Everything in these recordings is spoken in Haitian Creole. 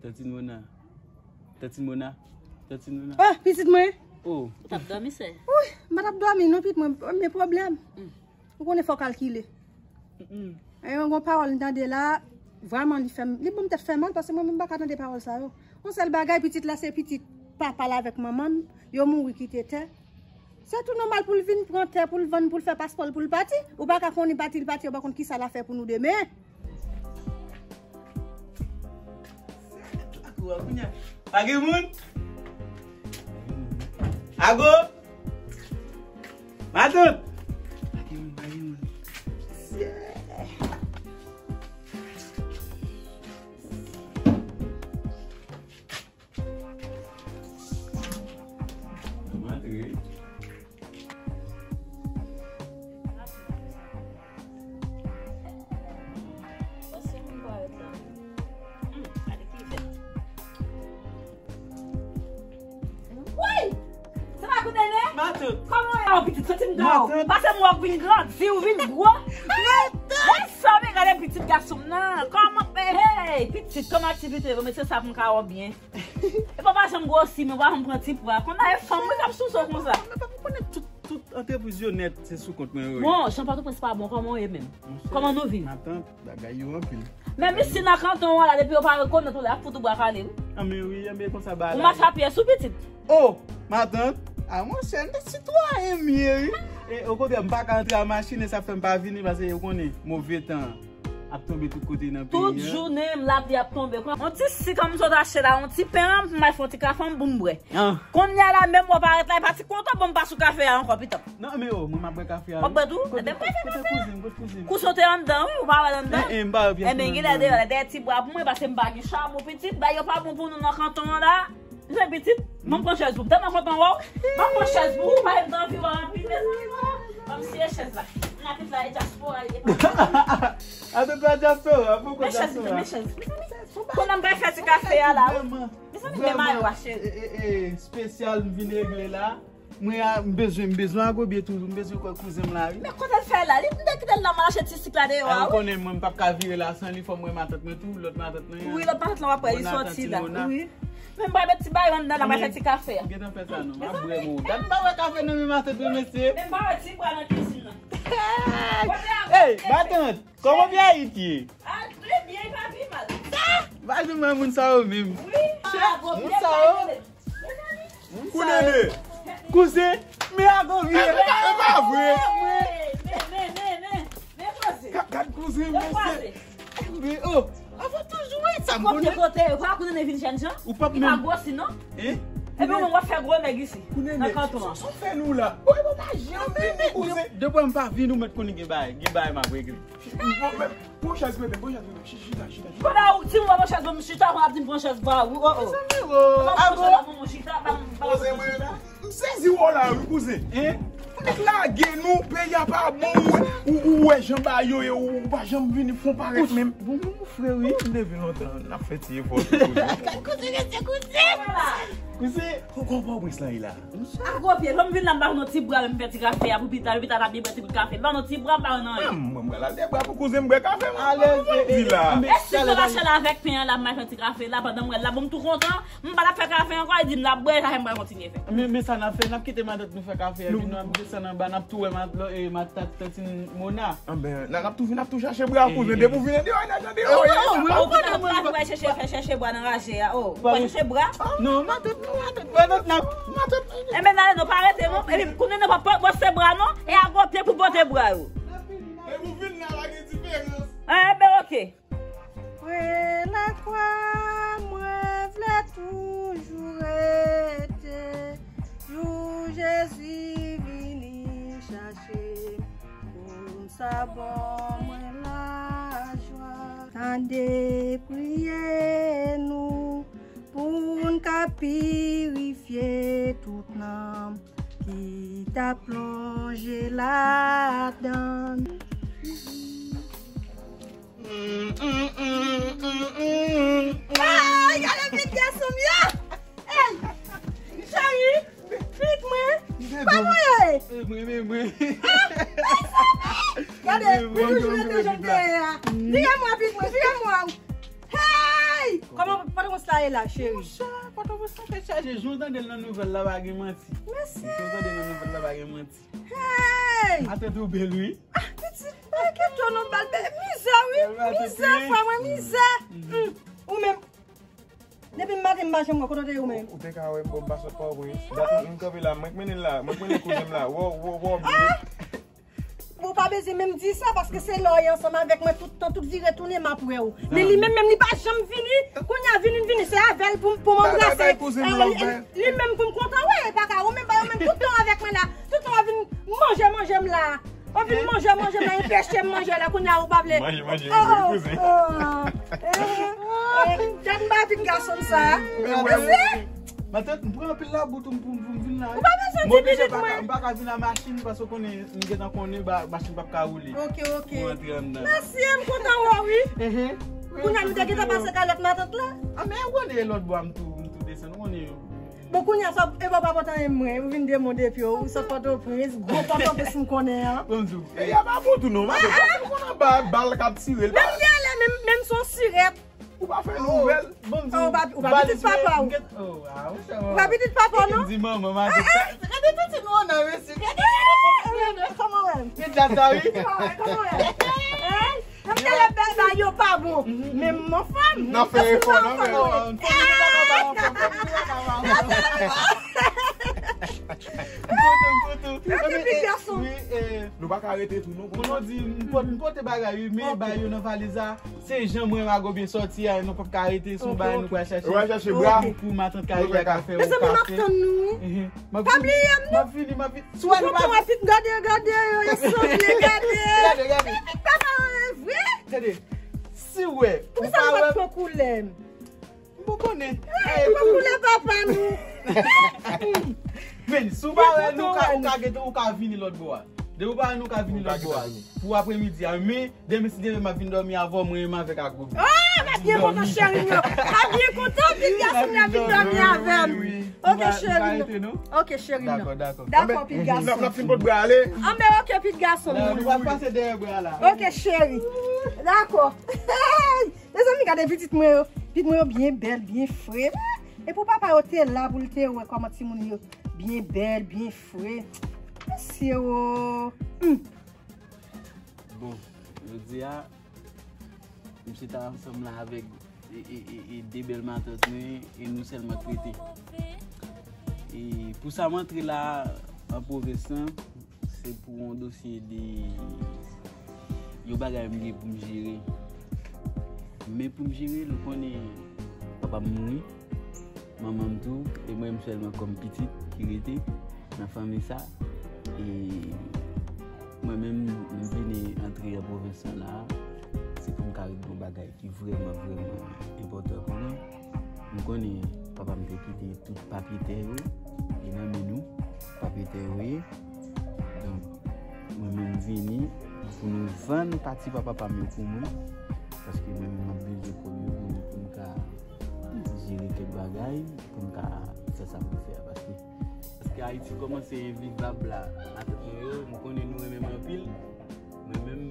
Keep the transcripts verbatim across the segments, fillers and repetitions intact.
Tantin Mona. Tantin Mona. Tantin Mona. Oh, pitit mwen. Oh. Ou t ap dòmi, sè? Wi, m pa t ap dòmi non, pitit mwen, men pwoblèm. Mm. Ou konnen fò w kalkile. Mm. E yon gon pawòl m tande la, vrèman li fè m, li ban m tèt fè mal, paske mwen menm m pa ka tande pawòl sa yo. Yon sèl bagay, pitit la se pitit papa l avèk manman l, yo mouri kite tè. Se tou nòmal pou l vin pran tè, pou l vann, pou l fè paspò l, pou l pati. Ou pa ka konnen pati l pati, ou pa konn kisa l ap fè pou nou demen. Pa gen moun? Ago? Matant! Pa gen moun, pa gen moun. Woy! Se pa kout nene? Matant! Kòman w ye? Oh, pitit, santi m granmoun. Matant! Pase m wè w vin grandi, w vin gwo. Matant! Gade sa, men gade pitit gason m nan. Kòman, hey, pitit, kòman aktivite yo? Men se sa pou m ka wè w byen. E pa pa janm gwosi, men pa janm pran ti pwa. Konn a e fanm, wi, k ap souse w konsa. Men pa pou konnen tout, tout antrepriz yo nèt, se sou kont mwen yo ye. Bon, jan Pòtoprens pa bon, kòman w ye menm? Monchè, kòman nou viv? Matant, bagay yo anpil. Men misye nan kanton an la, depi yo pa rekonèt ou la, y ap fout ou bwa kale, wi. Anben wi, anben konsa bagay la ye. Ou mache a pyès wi pitit. Oh, matant, a monchè, m te sitwayen m ye, wi. E okontrè, m pa ka antre a machin, e sa fè m pa vini, paske ou konnen, move tan ap tonbe tout kote nan peyi an. Tout jounen, lapli ap tonbe. Yon ti sik an m sot achte la, yon ti pen an, m al fè yon ti kafe an pou m bwè. Ah. Kounye a la, menm w ap arete la, e pa ti kontan bon m pa sou kafe a ankò, pitit. Non, men oh, mwen m ap bwè kafe a, wi. W ap bwè tou? Kote, enben, bwè kafe, kote kouzen m, kote kouzen m? Kouzen w te anndan, wi, ou pa wè l anndan. Eh, eh, m pa wè pyès moun anndan. Enben, gen lè deyò la, dèyè ti bwa pou mwen, paske m pa gen chabon, pitit, bagay yo pa bon pou nou nan kanton an la. Mezanmi, pitit, ban m pran chèz pou m. Tèlman kontan wè w. Ban m pran chèz pou ou, pa gen anvi wè w anpil, mezanmi, non. Ban m siye chèz la. M la pitit la, e dyaspora li ye. Atò, dyaspora, poukò dyaspora? Men chèz, men chèz. Kounye a m pral fè ti kafe a la, wi. Mezanmi, men mayo a, cheri. E, e, e, espesyal m vin regle la. Mwen a, m bezwen, m bezwen agobye tou, m bezwen kwè kouzen m la, wi. Men kote l fè la? Li, m te kite l la, m al achte ti sik la deyò a, wi. Ou konnen mwen, m p ap ka vire la san li, fò m wè matant mwen tou, lòt matant mwen an. Wi, lòt matant lan w ap wè, li soti la. Wi. Men m pral met ti bayon anndan la, m al fè ti kafe a. Gentan fè sa non, m ap bwè mo. Gad m pa wè kafe nan men matant mwen, mesye. Men m pa wè ti bwa nan kizin nan. Kote a? Ey, matant, kòman Pyayit ye? Ah, trè byen, pa pi mal. Pa janm wè moun sa yo menm. Wi. Moun sa yo. Kou nene. Kouzen, men a gon vye. E pa, e pa vre. Men, men, men, men, men kouzen. Gad, gad kouzen, mesye. Men oh, avan toujou wè sa m konnen. Kote, kote, ou pa konnen vin jèn jan? Ou p ap menm. Li pa gwosi non. Hein? Epi ou menm w ap fè gwo nèg isi. Kou nene. Nan kanton an. Sa w fè nou la? Bon, e bon, pa janm vini, kouzen. Depi m pa vin, ou mèt konnen gen bagay, gen bagay m ap regle. Bon, men, pran chèz mwen, pran chèz mwen, chita, chita, chita. Pandan ou di m pran chèz mwen, m chita, pandan ap di m pran chèz ba ou, oh, oh. Mezanmi, oh, ago. Chita, ba m, ba m chita. M sezi w la, wi, kouzen. Hein? Nèg lage nou, peyi a pa bon, ou, ou, ou wè jan ba yo ye, ou, ou pa janm vini fon parèt menm. Bon, bon, mon frè, wi. M te vin lontan, n ap fè ti efò tou, kouzen. Kouzen, kouzen, kouzen. Kouzen. Kò, kò, kò, prens lan ye la. A gwo pye, lè m vin la, m ba nou ti bra, m fè ti kafe a pou pita, pita n ap byen bwè ti bout kafe. Ban nou ti bra, ba nou anyen. Mwen, mwen pral al de bra pou kouzen m bwè kafe, mwen. Alèz, e, e, la. E si m sot achte la avèk pen an la, m al fè ti kafe la, pandan m wè l la, bon, m tou kontan, m pa t ap fè kafe ankò, e di m l ap bwè, sa fè m pral kontinye fè. Men, men sa n ap fè, n ap kite matant nou fè kafe a, epi nou ap desann anba, n ap tou wè mat-, e, matant tantin Mona. Anben, n ap tou vin, n ap tou chache bra, kouzen, depi w vin deyò, n ap deyò. Ou konn ap pati wè chèche, fè chèche bwa nan raje a, oh, ou pa chèche bra? Non, matant, non, matant, matant, matant. Enben, n ale non, pa rete non. Epi, kounye a nou pa pote bra non. E a gwo pye pou pote bra yo. Epi w vin la, pa gen diferans. Enben, oke. Pre lakwa, mwen vle toujou rete. Jou Jezi vini chache m, pou m sa bon mwen lajwa. Tande priyè nou, pou n ka pirifye tout nanm ki ta plonje ladan. Ay, gade vit gason m yo! Ey! Cheri! Vit mwen! Kòman w ye? Gade, mwen toujou rete jan m te ye a. Vire mwen vit mwen, vire mwen! Hey! Kòman, pandan Pòtoprens la e la, cheri. Monchè, Pòtoprens la tèt chaje. Jan w tande l nan nouvèl la, pa gen manti. Mèsi. Jan w tande l nan nouvèl la, pa gen manti. Hey! Matant ou bèl, wi. Ah, pitit, pa enkyete w non, bal bèl. Mizè, wi. Mizè, frè mwen, mizè. Ou menm, depi maten m pa janm wè, kote w te ye ou menm? Ou te ka wè m, bon, m pa sot Pòtoprens. Dat m kanpe la, mwen k mennen l la, mwen k mennen kouzen m la. Wò, wò, wò, bebe. Ou pa bezwen menm di sa, paske se lè w ye ansanm avèk mwen tout tan, tout vire tounen, m ap wè w. Men li menm, menm li pa janm vini. Kounye a vini, vini, se avè l pou, pou m anbrase. Li menm pou m kontan, wè, e pa ka, ou menm, ba yo menm tout tan avèk mwen la. Tout tan w ap vin manje, manje m la. W ap vin manje, manje m la, enpeche m manje la, kounye a ou pa vle. Manje, manje, oh, manje, oh, oh. Eh, eh, gad m pa vin gason m sa. Ou wè, ou wè. Matant, m pran anpil labout pou m, pou m, pou m vin la. Ou pa bezwen di pitit mwen. M pa ka vin a machin, paske w konnen, m gentan konnen, ba, machin p ap ka woule. Ok, ok. Pou antre anndan. Mèsi, m kontan wè w, wi. Kounye a nou te gentan pase kalòt matant la. Ah, men ou konnen lòt bò a m tou, m tou desann, ou konnen. Bon, kounye a sa, e pa pa pòt anyen mwen, ou vin de mond epi ou sot Pòtoprens, gwo Pòtoprens m konnen an. Bon, m di w. E, y a pa bon tou non, matant. Ou konnen ba, bal k ap tire l. Menm li ale, menm, menm se yon sirèt. Ou pa fè nouvèl. Bon, m di w, ou pa pitit papa w. Ou pa pitit papa w, non? Di manman, matant. Gade pitit nou nan, mesye. Gade, gade, gade. Kòman w wè m? Gen dat sa, wi. Kòman w wè m? Hein? Nan fè efò, nan fè efò. Nou pa ka rete tou non. Kounye a di, m pote, m pote bagay, wi, men bagay yo nan valiz la. Se jan mwen Mago byen sòti a, nou p ap ka rete, se yon bagay nou pral chache. Ou pral chache bra. Pou matant Kayè ka fè yon kafe. Mezanmi, m ap tann nou, wi. Pa bliye m, non. M ap vini, m ap vini. Si w wè nou pa vini. Gade, gade, yo, yo sanble, gade. Gade, gade. Pitit papa w, e vre? Tande, si w wè, poukisa nou pa t pran koulè? M pa konnen. Ay, pran koulè papa nou. Men, si w pa wè nou, ou ka, ou ka gentan, ou ka vini lòt bò a. Depi w pa wè nou, ou ka vini lòt bò a. Pou aprèmidi a, men, demen si Dye vle, m ap vin dòmi avè w, mwen menm avèk Mago. Ah, m ap byen kontan, cheri m yo. M ap byen kontan, pitit gason m yo ap vin dòmi avè m. Ok, cheri m. Ok, cheri m. Dakò, dakò. Dakò, pitit gason. N ap fin pot bra ale. Anben, ok, pitit gason m. Nou pral pase dèyè bra la. Ok, cheri. Dakò. Mezanmi, gade pitit mwen yo. Pitit mwen yo byen bèl, byen fre. Epi papa yo te la pou l te wè kòman timoun yo byen bèl, byen fre. Mesye o. Hmm. Bon, jodi a, misye ta ansanm la avèk e, e, e, e de bèl matant mwen, e nou sèlman k rete. E pou sa m antre la an pwovens lan, se pou yon dosye de yon bagay m gen pou m jere. Men pou m jere l, ou konnen papa m mouri, manman m tou, e mwen menm sèlman kòm pitit ki rete nan fanmi sa. E mwen menm, m vini antre an pwovens lan la, se pou m ka regle yon bagay ki vrèman, vrèman enpòtan pou mwen. M konnen papa m te kite tout papye tè yo, e nan men nou, papye tè yo ye. Donk, mwen menm vini pou nou vann pati pa papa m yo pou mwen, paske mwen menm m ap bezwen kòb yo pou mwen, pou m ka jere kèk bagay, pou m ka fè sa m vle fè a, paske, paske Ayiti kòmanse envivab la. Matant mwen yo, m konnen nou renmen m anpil. Mwen menm,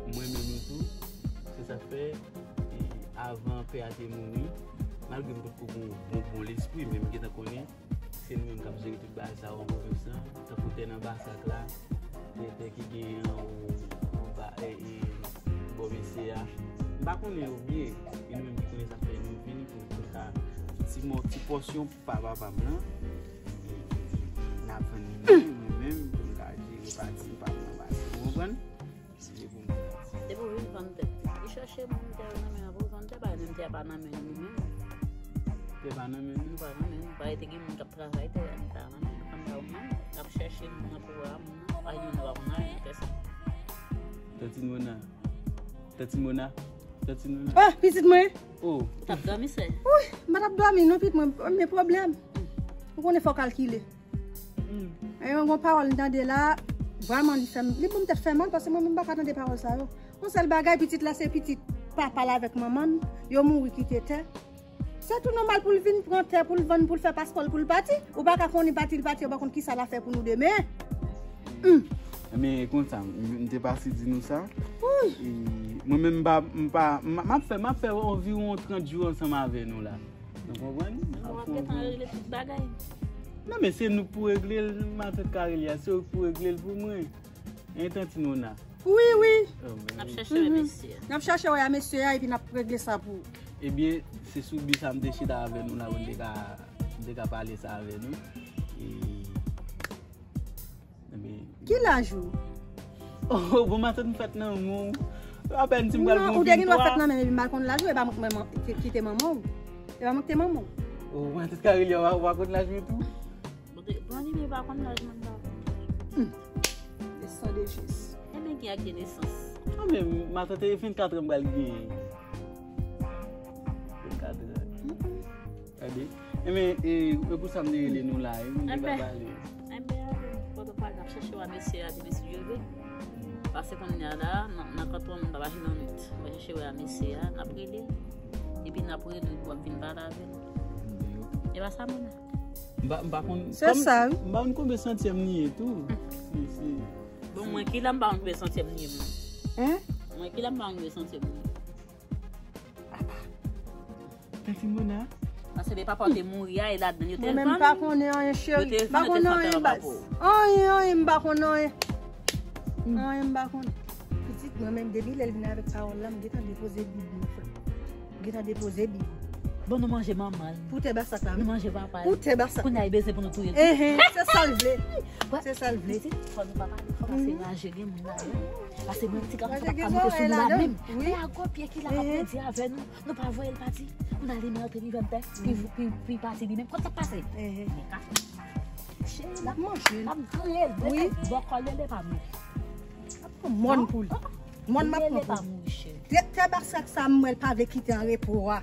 m renmen nou tou. Se sa k fè, e, avan pè a te mouri, malgre m potko gon bon, bon lespri, men m gentan konnen se nou menm k ap jere tout bagay sa yo an pwovens lan, tankou tè nan Basak la, tè, tè ki genyen anwo, anba, e, e, bò mesye a. M pa konnen yo byen, e nou menm ki konnen sa k fè nou vini pou, pou nou ka ti mò, ti pòsyon pa papa m nan. N ap vann li menm, mwen menm, pou m ka jere pati pa m nan pati. Ou konprann? Se pou m pati. Depi w vin vann tè. Li chache moun tè yo nan men an pou vann tè, pa menm tè a pa nan men nou menm. Tè pa nan men nou? Pa nan men nou. Pa rete gen moun k ap travay tè a, li pa nan men nou. Kòm pa ou menm, ap chache moun nan pou wè a, moun nan pa gen moun pa konn anyen, pèsonn. Tanti Mona. Tanti Mona. Tanti Mona. Oh, pitit mwen. Oh. Ou t ap dòmi, sè? Wi, m pa t ap dòmi non, pitit mwen, men pwoblèm. Ou konnen fò w kalkile. Hmm. E yon gon pawòl m tande la, vrèman li fè m, li ban m tèt fè mal, paske mwen menm m pa ka tande pawòl sa yo. Yon sèl bagay, pitit la se pitit papa l avèk manman l, yo mouri kite tè. Se tou nòmal pou l vin pran tè, pou l vann, pou l fè paspò l, pou l pati. Ou pa ka konnen pati l pati, ou pa konn kisa l ap fè pou nou demen. Hmm. Men konsa, m, m te pase di nou sa. E mwen menm, m pa, m pa, m, m ap fè, m ap fè anviwon trant jou ansanm avè nou la. Nou konprann? M ap fè anviwon. Non, men se nou k pou regle l, matant Kareli a, se ou k pou regle l pou mwen. Hein, tanti Nona? Wi, wi. N ap chèche wè mesye a. N ap chèche wè a mesye a, epi n ap regle sa pou ou. Ebyen, se sou bi sa m te chita avè nou la, pou m te ka, m te ka pale sa avè nou. E, ebyen, ki laj ou? Oh, bon, matant, m fèt nan men w. Apèn si m pral gon venntrwa. Non, ou te gen dwa fèt nan men m, epi m pa konn laj ou, e pa mwen ki te manman w. E pa mwen ki te manman w. Oh, matant Kareli a, w pa, w pa konn laj mwen tou? Bon, te, bon, li menm pa konn laj mwen, pa konn. Hmm. Desan de jis. Ebyen, ki ak gen nesans? Mwen menm, matant, e vennkat an m pral genyen. Vennkat an. Gade. Ebyen, e, e pou sa m te rele nou la, e, nou te ka pale. Ebyen, ale, Pòtoprens, n ap chèche wè mesye a, demen si Dye vle. Paske kounye a la, nan, nan kantòn, m pa mache nan nwit. N ap chèche wè mesye a, n ap rele l. Epi n ap rele l, w ap vin pale avè l. E pa sa, mwen. M pa, m pa konn. Se sa, wi. M pa konn konbyen santyèm li ye tou. Si, si. Bon, mwen ki la, m pa konn konbyen santyèm li ye, mwen. Hein? Mwen ki la, m pa konn konbyen santyèm li ye. Apa. Tanti Mona. Paske depi papa w te mouri a, e ladan yo te vann. Mwen menm pa konnen anyen, cheri. Yo te vann, yo te fè anpil anpil. Pa konnen anyen, baz. Anyen, anyen, m pa konnen anyen. Anyen, m pa konnen. Pitit, mwen menm, depi lè l vin avèk pawòl la, m gentan depoze Bib mwen, frè. M gentan depoze Bib. Bon, nou manje manman l. Pou tè basak la, wi. Nou manje papa l. Pou tè basak. Kounye a, li bezwen pou nou touye l. Enhen, se sa l vle. Se sa l vle. Pitit, fò nou pa pale, fò pase raje gen moun la, wi. Paske mwen, ti gason, sa pa ka monte sou nou la menm. Wi. Men a gwo pye ki la k ap redi avè nou. Nou pa voye l pati. Kounye a li men antre li vè m pè. Pi, pi, pi pati li menm. Kòman sa pase? Enhen. Men ka. Cheri, l ap manje l. L ap griye l. Wi. Bò kò l, li pa mouri. Mòn pou li. Mòn m ap pran pou li. Tè, tè basak sa, m wè l pa vle kite an repo a.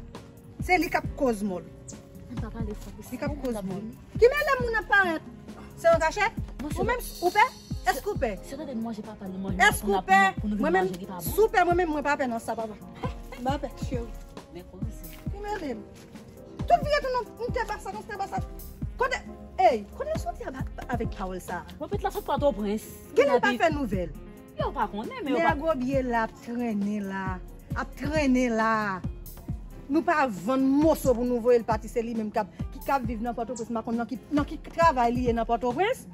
Se li k ap koz mòn. Li k ap koz mòn. Ki mele moun ap parèt? Se yon kachèt? Ou menm, ou pè? Èske ou pè? Èske ou pè? Mwen menm, si w pè, mwen menm, mwen pa pè nan sa, papa. M pa pè, cheri. Ki mele m? Tout vire tou nan tè basak, nan tè basak. Kote, ey, kote l soti avèk pawòl sa? Mwen pèt la sot Pòtoprens. Genlè l pa fè nouvèl. Yo pa konnen, men yo pa. Nèg Gobye la ap trennen la. Ap trennen la. Nou pa vann moso pou nou voye l pati, se li menm k ap, ki, k ap viv nan Pòtoprens, m pa konn nan ki, nan ki travay li ye nan Pòtoprens.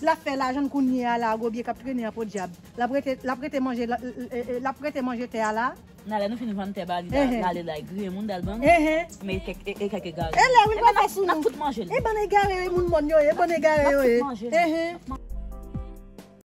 L ap fè lajan l kounye a la, Gobye k ap trennen an podyab. L ap rete, l ap rete manje, l, l, l, l ap rete manje tè a la. Nan lè nou fin vann tè ba li, l ale la, griye moun, dal bann. Men kèk, e, e kèk egare. E lè wi, l pa fè sou nou. N ap tout manje l. E bann egare, e moun mòn yo ye, e bann egare yo ye. N ap tout manje l.